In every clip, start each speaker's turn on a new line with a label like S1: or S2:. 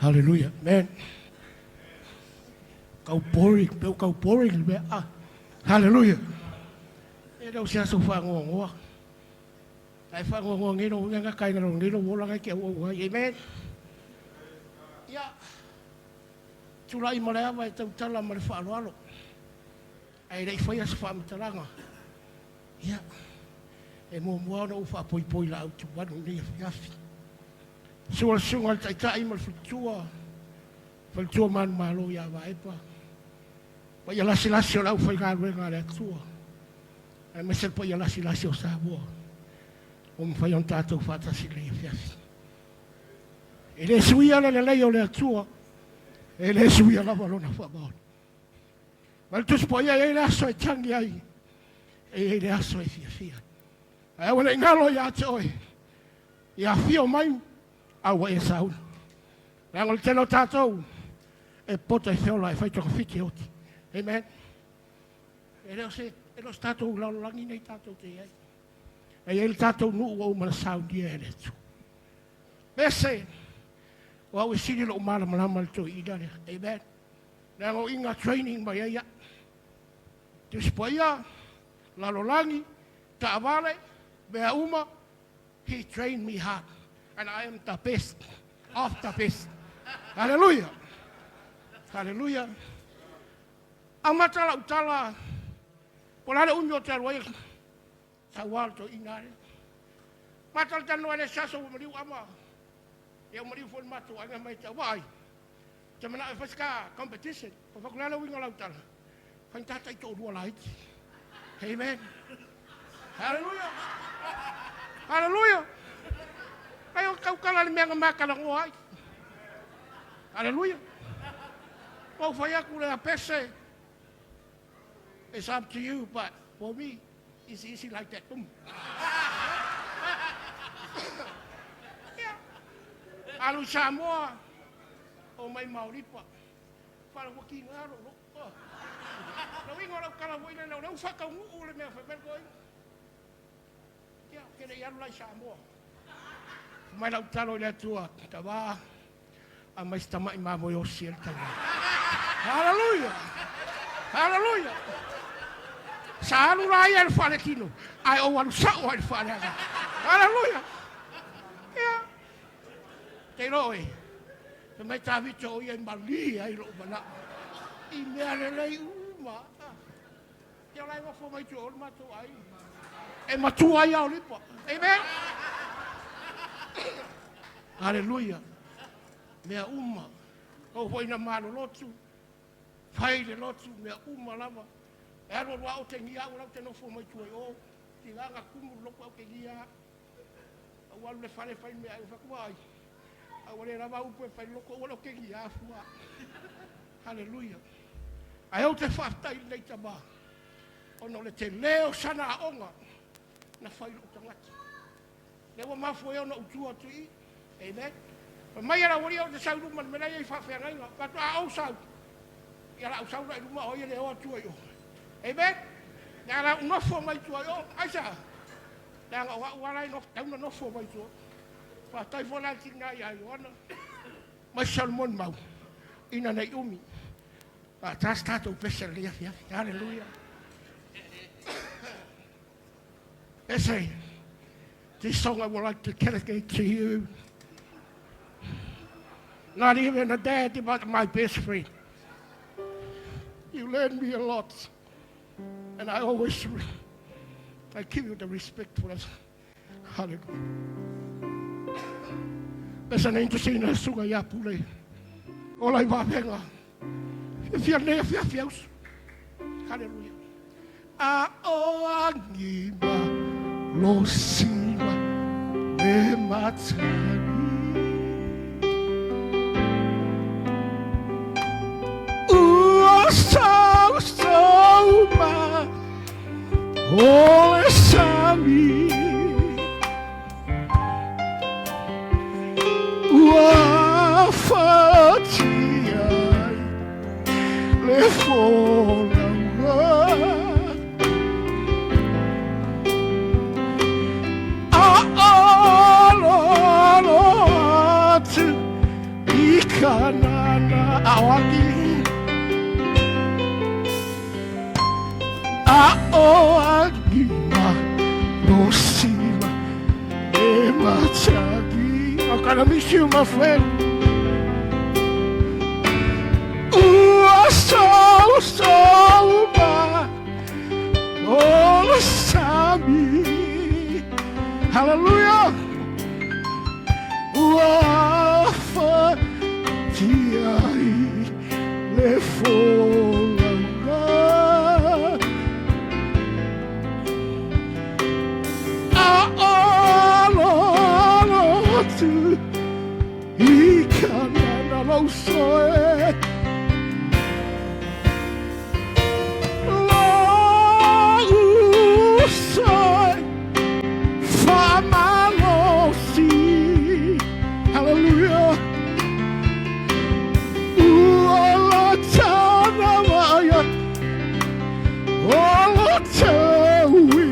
S1: Hallelujah. Amen. Kau boring, pe kau boring le mea. Ah. Hallelujah. E le o se aso whaangoangoa. Ai whaangoangoa nei lo nga kai na lo nei lo wola ngai ke au au ai. Amen. Ia. Tulai ma le ava e tautala ma le faaaloalo. Ae le i faia se faamatalaga, ia, e muamua ona ou faapoipoi laau tuvalu i lenei afiafi. Sua le susuga i le Taitai ma le faletua, faletua manumalo ia Vaepa, paia lasilasi o le aufaigaluega a le Atua, aemaise le paia lasilasi o Samoa ua mafai ona tatou faatasi i lenei afiafi. E le suia le lelei o le Atua, e le suia lava Lona faamaoni. Ma le Tusi Paia, e i ai le aso e tagi ai, e i ai le aso e fiafia ai. Ae aua ne i galo ia te oe, ia afio mai a ua e sauni. Leaga o le tele o tatou e poto e feola e fai togafiti e oti. Amen. E le o se, e le o se tatou lalolagi nei tatou te i ai. E i ai le tatou nuu ua uma ona saunia e le Atua. Pese, o au e sili lou malamalama i le toeaina lea. Amen. Leaga o iga training mai ai au. Tusi Paia, lalolagi, taavale, mea uma, he trained me hard and I am the best of the best. Hallelujah. Hallelujah. Amata lau tala, po o le a le umi o te alu ai, saua le toeaina lea. Matalatalanoa i le isi aso ua maliu ama, ia ua maliu foi le matou aiga mai te au vaai. Ou te manao e fai se ka competition. Ou fai atu, o le a le uiga o lau tala? Faigata taitoalua laiti. Amen. Hallelujah. Hallelujah. Ai o tautala le mea na ma talanoa ai. Hallelujah. Ua ou fai atu lea Pese, it's up to you, but for me, it's easy like that. Boom. Yeah. Alu i Samoa, O mai Maoripa. Whara ua ki ngā ro ro. Oh. Lau ingoa lau kala foi lena, o lea ua faataunuu le mea fai mai koe. Ia, ke le i alu la i Samoa. Fai mai lau talo i le Atua, tavā, a mai se tama'i mamoe osi e le taulaga. Hallelujah! Hallelujah! Sa alu la ia i le faaletino, ae ou alu sa'o ai i le faaleagaga. Hallelujah! Ia. Te iloa oe, fai mai Tavita o ia e malie ai lou manao i mea lelei uma. Te ola e nofo mai tua o le matou aiga. E matua ai a Olipa. Amen. Haleluia. Mea uma. Ou foi na malolotu, fai le lotu, mea uma lava. E alu alu a o te gia au lau te nofo mai tua i o. Tigaga kumu lotu au te gia. Ou alu le fale fai mea ai, ou fai atu, Ai, a ua le lava upu e fai loko, ua le o kegi a fua. Haleluia. Ae ou te faafetai i lenei tama, ona o le tele o sana aoga na fai i lou tagata. Lea ua mafua ai ona ou tu atu i i. Amen. Fai mai e le aualii ou te sau i luma i le mea la e i ai faafeagaiga. Fai atu, a ou sau, ia la ou sau la i luma o ai e le o atu ai i o. Amen. Lea la ou nofo mai tua i o. Aisea? Leaga o au lava la e tatau ona nofo mai tua. Faafetai foi la i le tina ia Ioana mai Solomon Mau ina nei umi. Faatasi tatou pese i lenei afiafi. Haleluia. Pese, this song I would like to dedicate to you. Not even a dad, but my best friend. You learned me a lot. And I always I give you the respect for us. Hallelujah. Pesa nei tusina suga ia pule. Ola i vavenga. Fia nei fia fia usu. Hallelujah. A o angi ma lo siwa le matagi. Ua sau sau ma o le sami Ua fatia ai le folauga A'aloalo atu i ka tagi. I'm gonna miss you, my friend. Ua so so ma o sami. Hallelujah. Ua fa tia i le folauga. A alo alo atu i Kanana lou soe. Lou soe faamalosi. Hallelujah. Ua latana maia o lataui.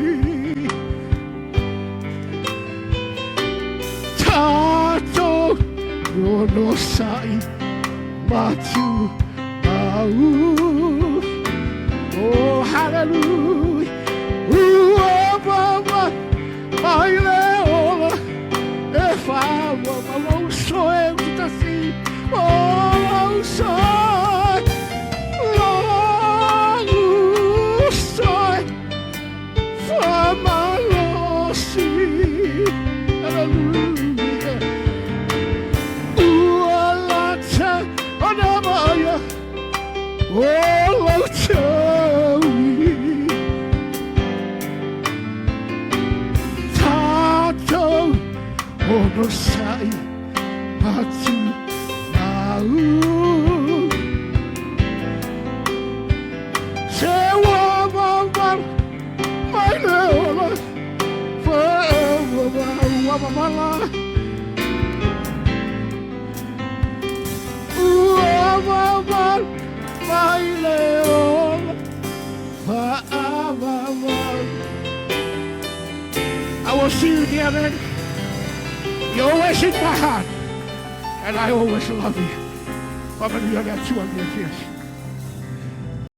S1: Tatou onosai matu au. Oh, hallelujah. Ua mama mai le ola e faaua ma lou soe utasi. Oh, lou soe. Lou soe. Faamalosi. Hallelujah. Ua lata ona maia. O lou taui. Tatou onosai atu mau. Se ua mama mai le ola. Fa ua mama Ua mama mai le ola. Fa mama. I will see you, dear man. You're always in my heart. And I always love you. Faamanuia le Atua i le afiafi.